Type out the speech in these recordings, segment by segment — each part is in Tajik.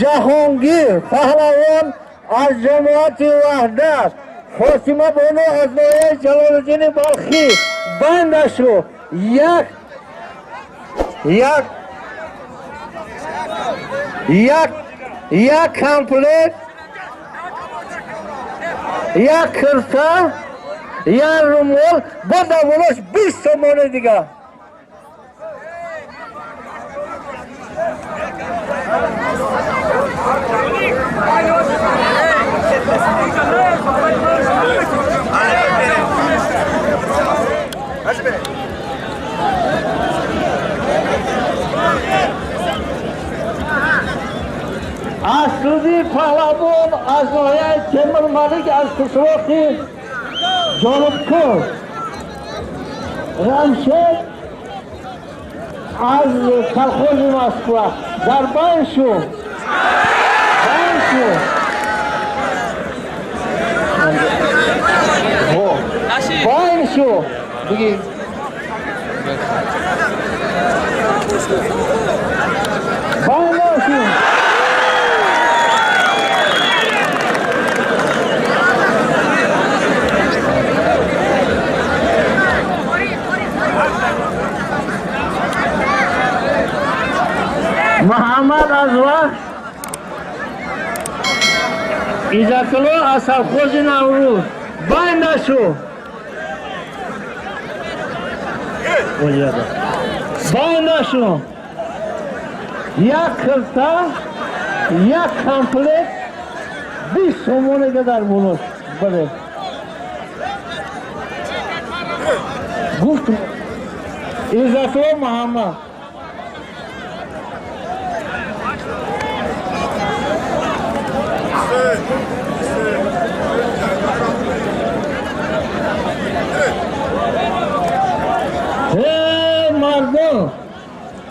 Ҷаҳонгир Паҳлавон аз ҷамоати Ваҳдат, Фотима Бону аз ноҳияи Ҷалолиддини Балхӣ. Бандашу як як як як комплект, як кирта, як румол, бо даволош 20 сомони дига. Аслиддин Паҳлавон аз ноҳияи Темурмалик, аз қишлоқи Ҷолибкӯл, Рамшед аз колхози Москва. Дар байн шу, байн шу, байн шу, биги. Байн шу. Муҳаммад аз вақт, Иззатулло аз совхози Наврӯз. Байн нашу, байн нашу. Як кирта, як комплект, 20 сомонега дар болош. Бале, гуфт Иззатулло Муҳаммад. Мардум,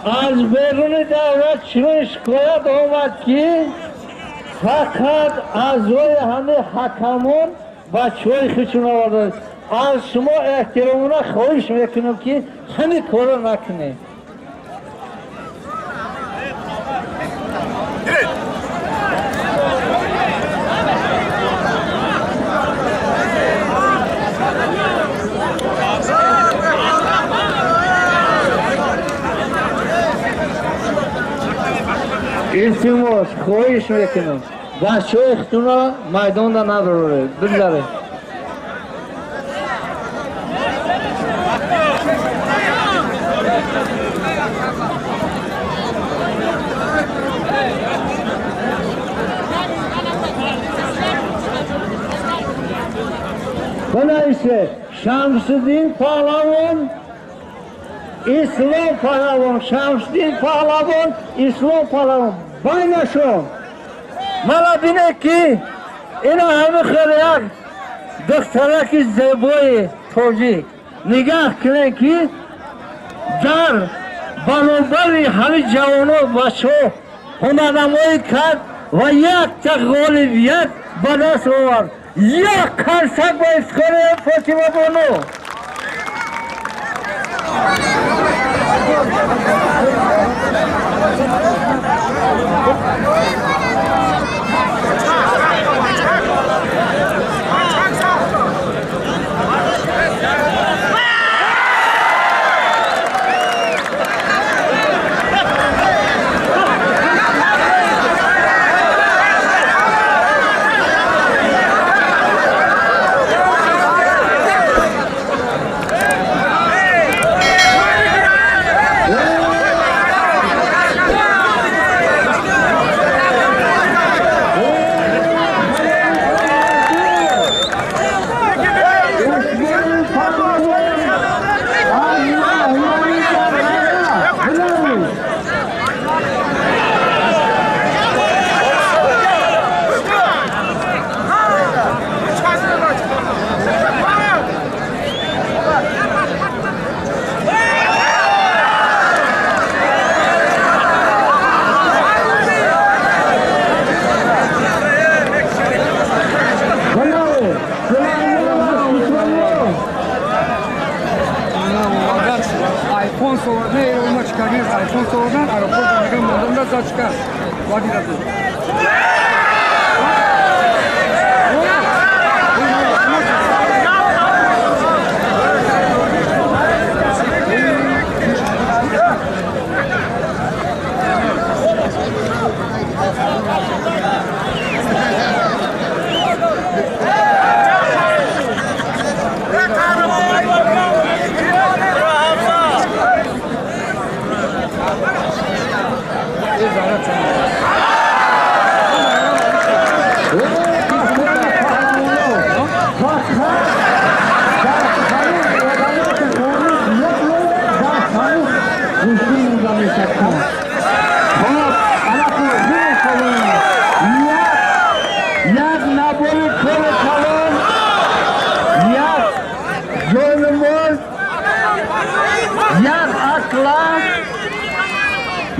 аз беруни давлат чунин шикоят омад, ки фақат аъзои ҳамаи ҳакамон бачаҳои худшон оварданд. Аз шумо эҳтиромона хоҳиш мекунам, ки ҳамин корро накунед. Илтимос, хоҳиш мекунам, бачаҳои худтонро майдонда надоред, бигзаред. Бинависе: Шамсиддин Паҳлавон, Ислом Паҳлавон, Шамсиддин Паҳлавон, Ислом Паҳлавон. Байнашон мана бинед, ки ина ҳами хеле як духтараки зебои тоҷик. Нигаҳ кунед, ки дар баробари ҳами ҷавоно, бачаҳо ҳунарнамоӣ кард ва якта ғолибият ба даст овард. Як қарсак ба ифтихори Фотима Бону. Айфон соварда, эрома чикар нест, айфон совардан аэропорт меган мондам да за чикар. Вади рафт.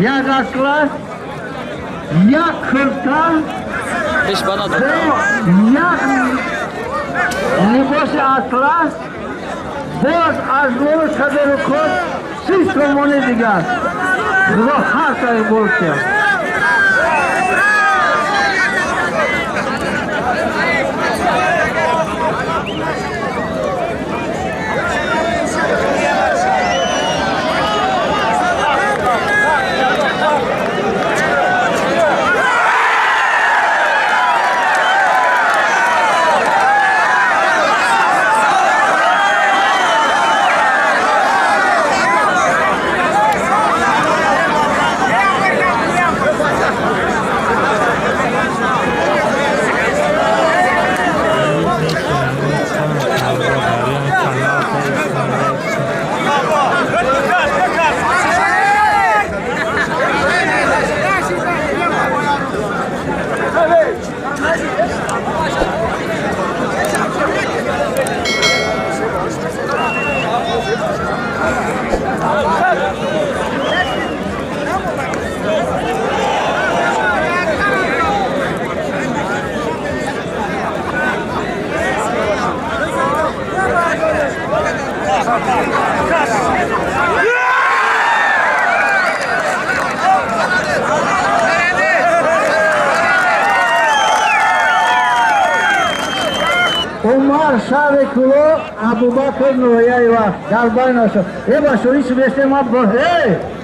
Як атлас, як курта, як либоси атлас, боз аз нури тадорукот 30 сомони дигар. Худо ҳар таи бурд. Умар шаҳри Кӯлоб, Абубакр ноҳияи вақт дар байнашо. Э башорӣ субесте ма э